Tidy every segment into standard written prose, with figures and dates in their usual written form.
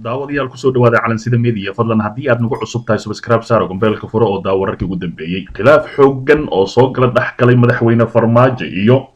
Daawadayaal, kusoo dhawaada Calansida Media. Fadlan haddii aad nagu cusub tahay, subscribe saaro, gombeelka furo oo daa wararkii ugu dambeeyey. Khilaaf xooggan oo soo gala dhex galay madaxweyne Farmaajo iyo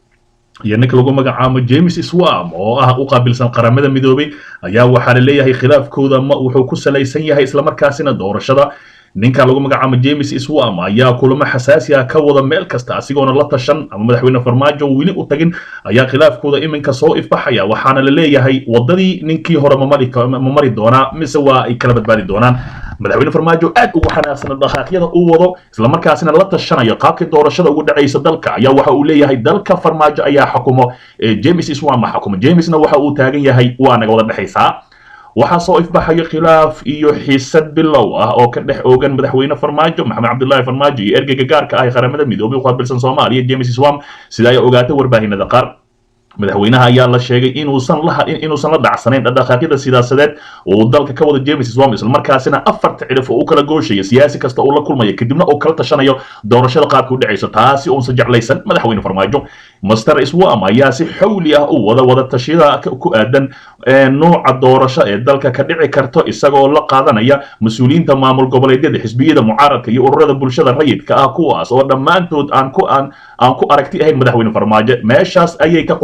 ninka lagu magacaabo James Swan oo ah u qaabilsan Qaramada Midoobay ayaa waxaa la leeyahay khilaafkooda ma wuxuu ku salaysan yahay islamarkaasina doorashada. Ninka lagu magacaabo James Swan ayaa kulamo xasaasi ah ka wada meel kasta, asigoona la tashan ama madaxweyne Farmaajo weli u tagin ayaa khilaafkooda iminka soo ifbaxaya. Waxaana la leeyahay wadadii ninkii hore ma mari doonaa mise waa ay kala badbaadi doonaan? Madaxweyne Farmaajo aad ugu xanaaqsan dhaqaaqyada uu wado, islamarkaasina la tashanayo qaabkii doorashada ugu dhacaysa dalka, ayaa waxa uu leeyahay dalka Farmaajo ayaa xukumo, James Swan ma xukumo. Jamesna waxa uu taagan yahay waa naga wada dhexaysaa. Waxaa soo ifbaxaya khilaaf iyo xiisad bilow ah oo ka dhex oogan madaxweyne Farmaajo, Maxamed Cabdullaahi Farmaajo, iyo ergeyga gaarka ah ee Qaramada Midoobay u qaabilsan Soomaaliya, James Swan, sida ay ogaatay warbaahinada qaar. Madaxweynaha ayaa la sheegay inuusan la dhacsanayn dhaqdhaqaaqyada siyaasadeed uu dalka ka wada James Swan, islamarkaasina afarta cidhif oo u kala gooshaya siyaasi kasta uu la kulmayo, kadibna uu kala tashanayo doorashada qaabka u dhacayso, taasi uusan jeclaysan madaxweyne Farmaajo. Mister Swan ayaa si xawli ah u wada tashiyada ku aadan nooca doorasho ee dalka ka dhici karto, isagoo la qaadanaya mas-uuliyiinta maamul goboleedyada, xisbiyada mucaaradka iyo ururada bulshada rayidka ah, kuwaas oo dhammaantood aan ku aragti ahayn madaxweyne Farmaajo. Meeshaas ayay ka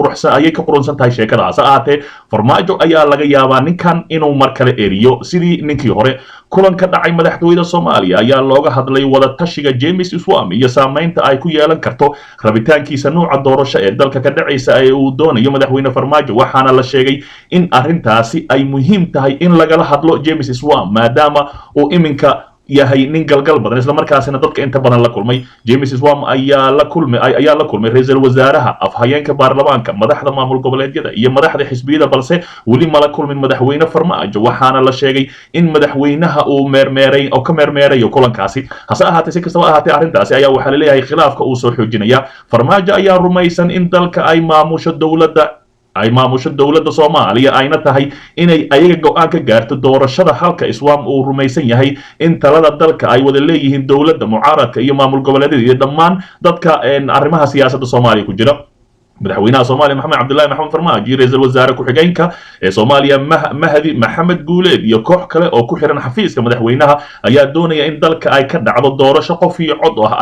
qurunsan tahay sheekada. Hase ahaatee, Farmaajo ayaa laga yaabaa ninkan inuu mar kale eriyo sidii ninkii hore. Kulan ka dhacay madaxtooyada Soomaaliya ayaa looga hadlay wada tashiga James Swan iyo saameynta ay ku yeelan karto rabitaankiisa nuuca doorasho ee dalka ka dhacaysa ee uu doonayo madaxweyne Farmaajo. Waxaana la sheegay in arrintaasi ay muhiim tahay in lagala hadlo James Swan, maadaama uu iminka yahay nin galgal badan, islamarkaasina dadka inta badan la kulmay. James Swan ayaa la kulmay ra-iisul wasaaraha, afhayeenka baarlamaanka, madaxda maamul goboleedyada iyo madaxda xisbiyada, balse weli mala kulmin madaxweyne Farmaajo. Waxaana la sheegay in madaxweynaha uu meermeeray oo ka meermeerayo kulankaasi. Hase ahaatee, si kastaba ahaatee, arrintaasi ayaa waxaa laleeyahay khilaafka uu soo xoojinaya. Farmaajo ayaa rumaysan in dalka ay maamusho dowladda Soomaaliya, ayna tahay inay ayaga go-aan ka gaarto doorashada, halka Swan uu rumaysan yahay in talada dalka ay wada leeyihiin dowladda, mucaaradka iyo maamul goboleedyada iyo dhammaan dadka arrimaha siyaasadda Soomaaliya ku jira. Madaxweynaha Soomaaliya Maxamed Cabdullahi Maxamed Farmaajo iyo ra-iisul wasaare ku-xigeenka ee Soomaaliya Mahdi Maxamed Guuleed iyo koox kale oo ku xiran xafiiska madaxweynaha ayaa doonaya in dalka ay ka dhacdo doorasho qof iyo cod ah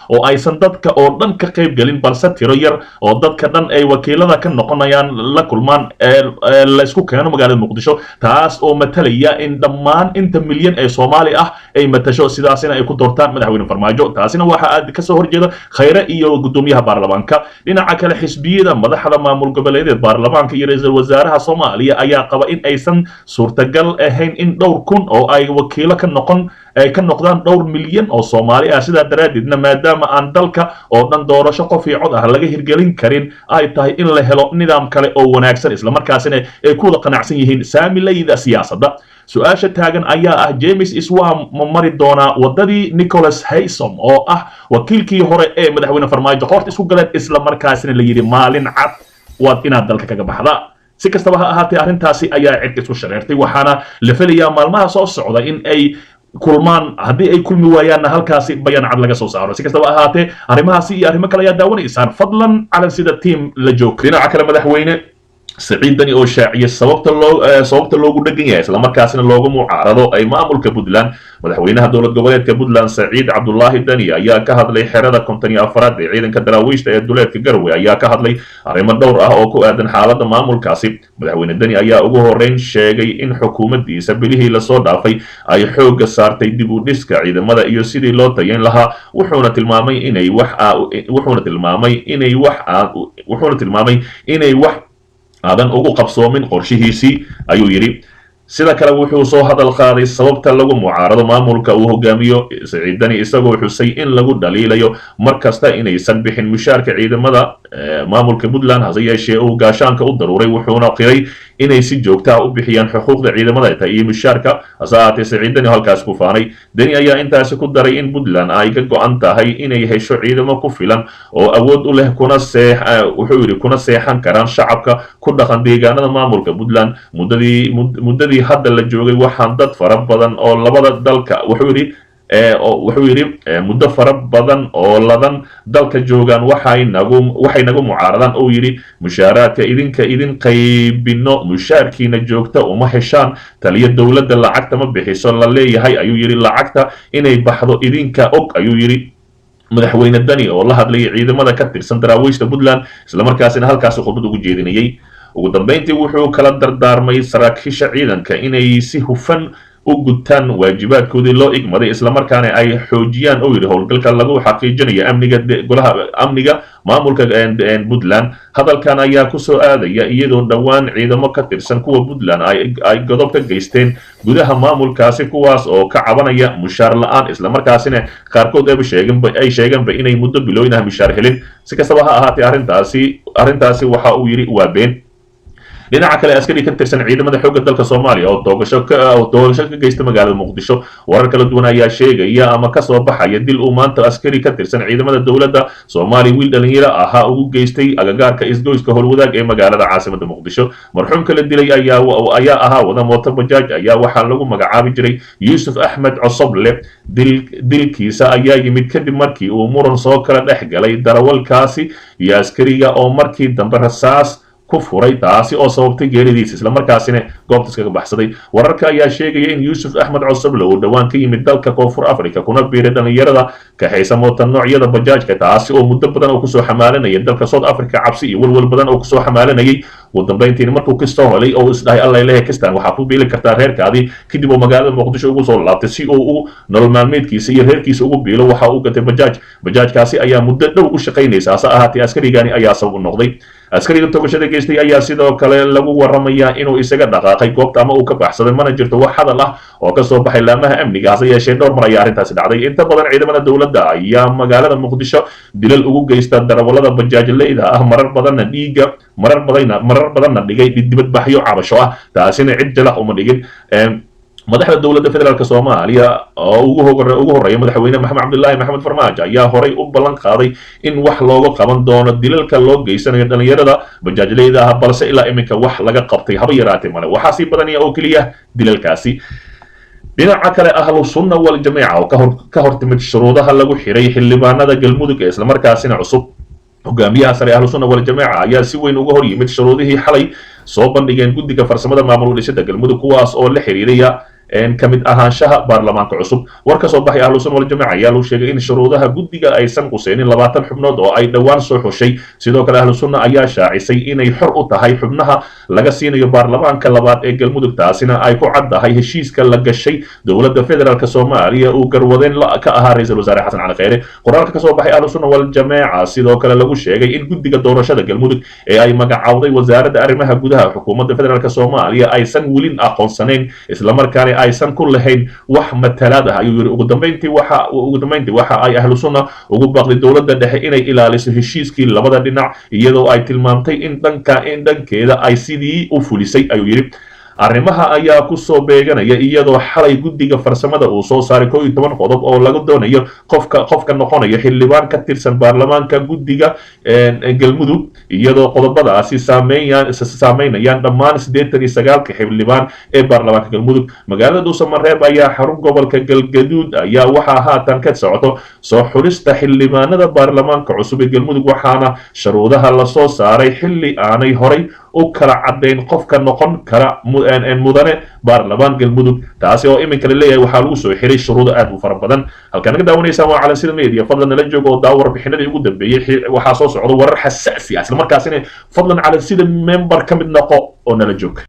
oo aysan dadka oo dhan ka qayb gelin, balse tiro yar oo dadka dhan ay wakiilada ka noqonayaan la kulmaan, laysku keeno magaalada Muqdisho, taas oo matalaya in dhammaan inta milyan ee Soomaali ah ay matasho, sidaasina ay ku doortaan madaxweyne Farmaajo. Taasina waxa aad kasoo horjeeda Khayre iyo gudoomiyaha baarlamaanka. Dhinaca kale, xisbiyada, madaxda maamul goboleedyada, baarlamaanka iyo ra-iisul wasaaraha Soomaaliya ayaa qaba in aysan suurtagal ahayn in dhowr kun oo ay wakiilo ka noqon ay ka noqdaan dhowr milyan oo Soomaali ah. Sidaa daraaddeedna, maadaama aan dalka oo dhan doorasho qof iyo cod ah laga hirgelin karin, ay tahay in la helo nidaam kale oo wanaagsan, islamarkaasina ay ku wada qanacsan yihiin saamilayda siyaasadda. Su-aasha taagan ayaa ah: James Swan ma mari doonaa wadadii Nicholas Haysom oo ah wakiilkii hore ee madaxweyne Farmaajo qoorta isku galeen, isla markaasina la yidhi maalin cad waad inaad dalka kaga baxdaa? Si kastaba ha ahaatee, arrintaasi ayaa cirka isku shareertay, waxaana la filayaa maalmaha soo socda in ay kulmaan. Haddii ay kulmi waayaanna, halkaasi bayaan cad laga soo saaro. Si kastaba ahaatee, arrimahaasi iyo arrimo kale ayaa daawanaysaan. Fadlan Calansida team la joog. Dhinaca kale, madaxweyne Siciid Dani oo shaaciyay sababta loogu dhegan yahay islamarkaasina loogu mucaarado ay maamulka Puntland. Madaxweynaha dowlad goboleedka Puntland, Saciid Cabdulaahi Dani, ayaa ka hadlay xerada 54aad ee ciidanka daraawiishta ee duleedka Garowe, ayaa ka hadlay arrimo dhowr ah oo ku aadan xaaladda maamulkaasi. Madaxweyne Deni ayaa ugu horreyn sheegay in xukuumaddiisa bilihii lasoo dhaafay ay xoogga saartay dib u dhiska ciidamada iyo sidii loo tayeyn lahaa, wuxuuna tilmaamay inay wax aadan ugu qabsoomin qorshihiisii, ayuu yidhi. Sida kale, wuxuu soo hadal qaaday sababta lagu mucaarado maamulka uu hogaamiyo Siciid Dani, isagoo xusay in lagu dhaliilayo mar kasta inaysan bixin mushaarka ciidamada maamulka Puntland, hase yeeshee uu gaashaanka u daruuray, wuxuuna qiray inay si joogta ah u bixiyaan xuquuqda ciidamada ta iyo mushaarka. Hase ahaatee, Siciid Dani halkaas ku faanay. Deni ayaa intaasi ku daray in Puntland ay ka go-an tahay inay hesho ciidamo ku filan oo awood u leh, kuna see wuxuu yidhi kuna seexan karaan shacabka ku dhaqan deegaanada maamulka Puntland. Muddadii hadda la joogay waxaan dad fara badan oo labada dalka, wuxuu yidhi, Wuxuu yidhi muddo fara badan oo ladan dalka joogaan waxay nagu mucaaradaan oo yidhi mushaaraadka idinka idin qaybino, mushaarkiina joogta uma heshaan, taliya dowladda lacagta ma bixiso la leeyahay ayuu yidhi, lacagta inay baxdo idinka og ayuu yidhi madaxweyne Dani oo la hadlayay ciidamada ka tirsan daraawiishta Puntland, islamarkaasina halkaasi khudbad ugu jeedinayay. Ugu dambeyntii wuxuu kala dardaarmay saraakiisha ciidanka inay si hufan u gutaan waajibaadkoodii loo igmaday, islamarkaana ay xoojiyaan oo yidhi howlgalka lagu xaqiijinayo amniga golaha amniga maamulka Puntland. Hadalkan ayaa kusoo aadaya iyadoo dhowaan ciidamo ka tirsan kuwa Puntland ay godob ka geysteen gudaha maamulkaasi, kuwaas oo ka cabanaya mushaar la-aan, islamarkaasina qaarkood ay sheegeenba inay muddo bilooyin ah mushaar helin. Si kastaba ha ahaatee arrintaasi waxa uu yidhi waa been. Dhinaca kale, askari ka tirsan ciidamada xoogga dalka Soomaaliya oo toogasho ka geysta magaalada Muqdisho. Warar kala duwan ayaa sheegaya ama kasoo baxaya dil uu maanta askari ka tirsan ciidamada dowladda Soomaaliya wiil dhalinyaro ahaa ugu geystay agagaarka isgoyska Howlwadaag ee magaalada caasimada Muqdisho. Marxuumka la dilay ayaa ahaa wada mooto bajaaj ayaa waxaa lagu magacaabi jiray Yuusuf Axmed Cosoble. Dilkiisa ayaa yimid kadib markii uu muran soo kala dhex galay darawalkaasi iyo askariga oo markii dambe rasaas ku furay, taasi oo sababtay geeridiisa, islamarkaasina goobta iskaga baxsaday. Wararka ayaa sheegaya in Yuusuf Axmed Cosoble uu dhowaan ka yimid dalka Koonfur Africa kuna biiray dhalinyarada kaxaysa moota noocyada bajaajka, taasi oo muddo badan oo kusoo xamaalanayay dalka South Africa, cabsi iyo walwal badan oo kusoo xamaalanayay. Ugu dambeyntiina markuu kastoo helay oo isdhahay alla leeyahay kastaan waxaa ku biili kartaa reerkaadii, kadib oo magaalada Muqdisho ugu soo laabtay si uu u nolol maalmeedkiisa iyo reerkiisa ugu biilo, waxa uu gatay bajaaj. Bajaajkaasi ayaa muddo dhow u shaqaynaysa, hase ahaatee askarigani ayaa sabab u noqday. Askariga toogashada geystay ayaa sidoo kale lagu waramayaa inuu isaga dhaqaaqay goobta ama uu ka baxsaday. Mana jirto wax hadal ah oo ka soo baxay laamaha amniga, hase yeeshee dhowr mar ayaa arrintaasi dhacday. Inta badan ciidamada dowladda ayaa magaalada Muqdisho dilal ugu geysta darawallada bajaajleyda ah, marar badanna dhiiga marar badanna dhigay dibadbaxyo cabasho ah, taasina cid jalax uma dhigin. Madaxda dowladda federaalk Soomaaliya oo ugu horreeya madaxweyne Maxamed Cabdilaahi Maxamed Farmaajo ayaa horay u ballan qaaday in wax looga qaban doono dilalka loo geysanayo dhalinyarada bajaajleyda ah, balse ilaa iminka wax laga qabtay haba yaraatee male. Waxaa sii badanaya oo keliya dilalkaasi. Dhinaca kale, Ahlu Sunna Waljamiica oo ka hortimid shuruudaha lagu xiray xildhibaanada Galmudug ee islamarkaasina cusub. Hogaamiyaha sare Ahlu Sunna Waljamaaca ayaa si weyn uga hor yimid shuruudihii xalay soo bandhigeen guddiga farsamada maamul dhisida Galmudug, kuwaas oo la xiriiraya ka mid ahaanshaha baarlamaanka cusub. War ka soo baxay Ahlu Sunna Waljamaaca ayaa lagu sheegay in shuruudaha guddiga aysan quseynin 20 xubnood oo ay dhowaan soo xushay. Sidoo kale Ahlu Sunna ayaa shaacisay inay xor u tahay xubnaha laga siinayo baarlamaanka labaad ee Galmudug, taasina ay ku caddahay heshiiska la gashay dowladda federaalk Soomaaliya uu garwadeen ka ahaa ra-iisul wasaare Xasan Cali Kheyre. Qoraalka kasoo baxay Ahlu Sunna Waljamaaca sidoo kale lagu sheegay in guddiga doorashada Galmudug ee ay magacawday wasaaradda arrimaha gudaha xukuumadda federaalk Soomaaliya aysan welin aqoonsanayn, islamarkaana aysan ku lahayn wax matalaad ah ayuu yiri. Ugu dambeyntii waxa ay Ahlu Sunna ugu baaqday dowladda dhexe inay ilaaliso heshiiskii labada dhinac, iyadoo ay tilmaamtay in dhankeeda ay sidii u fulisay ayuu yiri. Arrimaha ayaa ku soo beeganaya iyadoo xalay guddiga farsamada uu soo saaray 11 qodob oo laga doonayo qofka noqonaya xildhibaan ka tirsan baarlamaanka guddiga Galmudug, iyadoo qodobadaasi saameynayaan dhammaan 89 xildhibaan ee baarlamaanka Galmudug. Magaalada Dhuusamareeb ayaa xarun gobolka Galgaduud ayaa waxaa haatan ka socoto soo xulista xildhibaanada baarlamaanka cusub ee Galmudug, waxaana shuruudaha lasoo saaray xilli aanay horay u kala caddayn qofka noqon kara mudane baarlamaan Galmudug, taasi oo iminka la leeyahay waxaa lagu soo xiray shuruudo aad u fara badan. Halkaan naga daawanaysaan waa Calansida Media. Fadlan nala jooga oo daawo warbixinadii ugu dambeeyey. Waxaa soo socda warar xasaasi ah, islamarkaasina fadlan Calansida member ka mid noqo oo nala joog.